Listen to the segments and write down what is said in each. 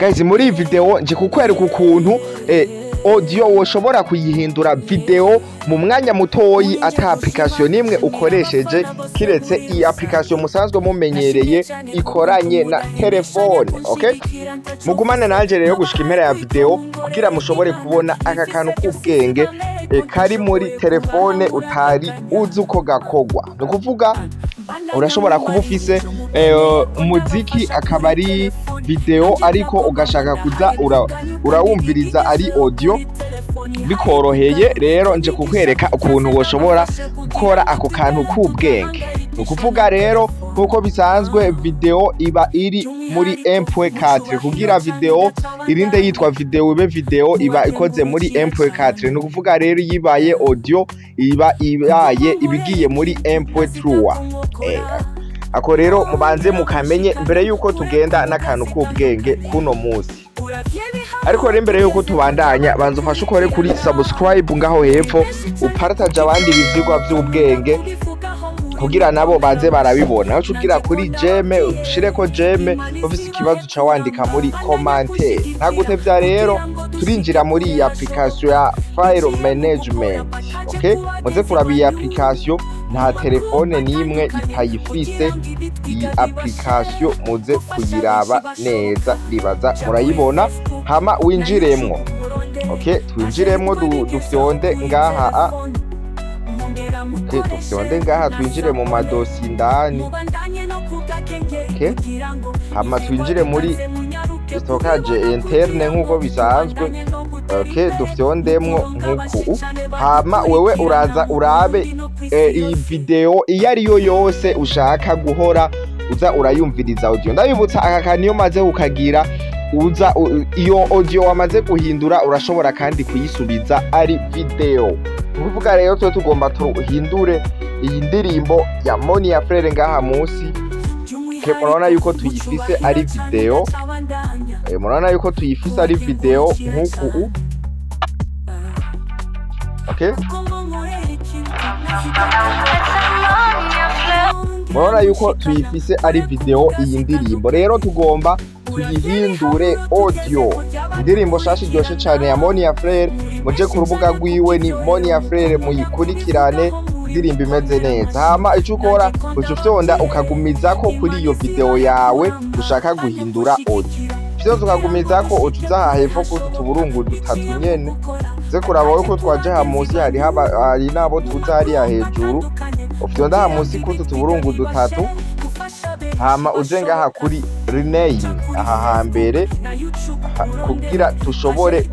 Guys, muri iyi video nje kukwereka ukuntu audio woshobora kuyihindura video mu mwanya mutoyi, ata application nimwe ukoresheje kiretse iyi application musanzwe mumenyereye ikoranye na telefone. Okay, mugumane nanje rero gushika impera ya video kugira mushobore kubona aka kantu k'ubwenge kari muri telefone utari uzi uko gakogwa. Ni ukuvuga urashobora kuba ufise umuziki akaba ari video, ariko ugashaka kuza urawumviriza ari audio bikoroheye. Rero nje kukwereka ukuntu woshobora gukora ako kantu k'ubwenge. Ni ukuvuga rero, nkuko bisanzwe, video iba iri muri MP4. Kugira video irinde yitwa video, ibe video, iba ikoze muri MP4. Ni ukuvuga rero yibaye audio iba ibaye ibigiye muri MP3. Ako rero mubanze mukamenye mbere yuko tugenda n'akantu k'ubwenge kuno musi. Ariko rero imbere yuko tubandanya, banza ufashe ukore kuri subscribe ngaho hepfo, upartage abandi ibi vyigwa vy'ubwenge kugira nabo baze barabibona. Aho ugira kuri j'aime, ushireko j'aime. Ufise ikibazo uca wandika muri commentaire. Ntagutevya rero, turinjira muri iyi application ya file management. Okay, muze kuraba iyi application, nta telefone n'imwe itayifise iyi application. Muze kuyiraba neza, ribaza murayibona. Hama winjiremwo. Okay, twinjiremwo, dufyonde ngaha a. Okay, dufyonde ngaha twinjire mu madosi indani. Okay, hama twinjire muri stockage interne nk'uko bisanzwe. Okay, dufyondemwo nk'uku. Hama wewe uraza urabe iyi video iyo ariyo yose ushaka guhora uza urayumviriza audio. Ndabibutsa, aka kantu iyo umaze kukagira, uza iyo audio wamaze guhindura urashobora kandi kuyisubiza ari video. Ukuvuga rero twe tugomba tuhindure iyi ndirimbo ya Monia Frere ngaha munsi. Ke murabona yuko tuyifise ari video. Murabona yuko tuyifise ari video nk'uku. Okay, murabona yuko tuyifise ari video iyi ndirimbo. Rero tugomba tuyihindure audio, indirimbo shasha iryoshe cane ya Monia Frere. Muje ku rubuga rwiwe, ni Monia Frere, muyikurikirane, indirimbo imeze neza. Hama ico ukora, uca ufyonda ukagumizako kuri iyo video yawe ushaka guhindura audio. Fyonze ukagumizako, uca uza aha hepfo kuri utu tuburungu dutatu nyene. Uze kuraba yuko twaje aha munsi, hari n'abo tuza hariya hejuru. Ufyonda aha munsi kuri utu tuburungu dutatu, hama uze ngaha kuri rename aha hambere kugira tushobore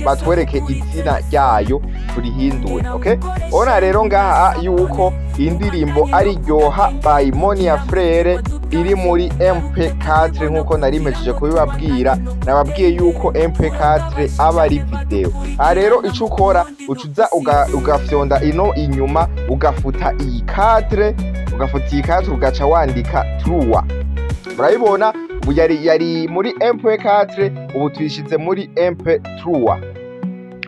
batwereke izina ryayo turihindure. Okay, ona rero ngaha yuko indirimbo ari Ryoha by Monia Frere iri muri MP4 nkuko nari mpejeje kubibabwira. Nababwiye yuko MP4 aba ari video. Aha rero ico ukora, ucuza ugafyonda ino inyuma, ugafuta iyi 4, ugafuta iyi 4, ugaca wandika trois. Murayibona ubu yari muri MP4, ubu tuyishize muri MP3.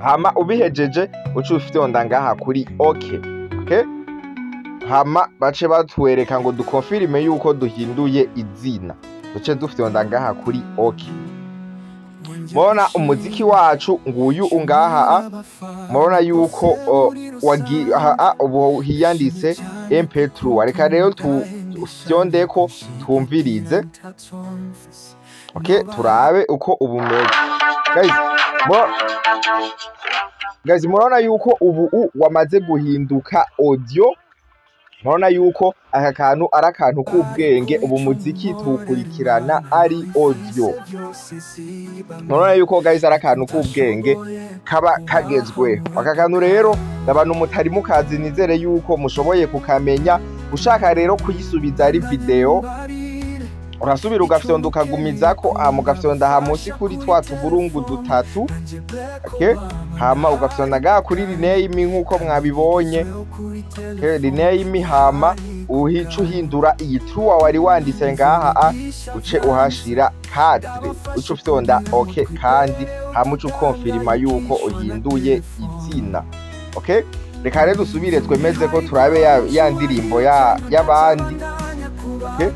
Hama ubihejeje, uca ufyonda ngaha kuri OK. Okay, hama bace batwereka ngo dukonfirime yuko duhinduye izina, duce dufyonda ngaha kuri OK. Murabona umuziki wacu nguyu ungaha. Murabona yuko aha, ubu hiyanditse MP3. Reka rero tufyondeko twumvirize. Okay, turabe uko ubu umeze. Guys, guys, murabona yuko ubu wamaze guhinduka audio. Murabona yuko aka kantu ari akantu k'ubwenge. Ubu muziki tuwukurikirana ari audio. Murabona yuko, guys, ari akantu k'ubwenge kaba kagezweho. Aka kantu rero abantu mutari mukazi, nizere yuko mushoboye kukamenya. Ushaka rero kuyisubiza ari video, urasubira ugafyonda ukagumizako, hama ugafyonda aha munsi kuri twa tuburungu dutatu. Okay, hama ugafyonda ngaha kuri rename nkuko mwabibonye. Okay, rename, hama uhica uhindura iyi trois wari wanditse ngaha a, uce uhashira 4, uce ufyonda OK kandi, hama uce ukonfirima yuko uhinduye izina. Okay, reka rero dusubire twemeze ko turabe ya ndirimbo ya y'abandi. Okay.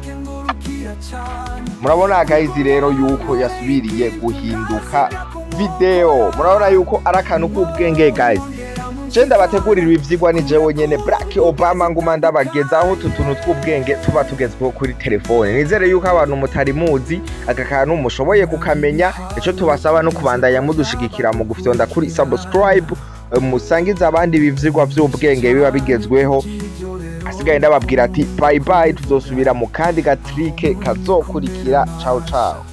Murabona guys rero yuko yasubiriye guhinduka video. Murabona yuko ari akantu k'ubwenge guys. Je ndabategurira ivyigwa ni jewe nyene Black Obama, nguma ndabagezaho utu tuntu tw'ubwenge tuba tugezweho kuri telefone. Nizere yuko abantu mutari muzi aka kantu mushoboye kukamenya. Ico tubasaba no kubandanya mudushigikira mu gufyonda kuri subscribe, musangize abandi ibi vyigwa vy'ubwenge biba bigezweho. Asigaye ndababwira ati bye bye, tuzosubira mu kandi ga trick kazokurikira. Ciao ciao.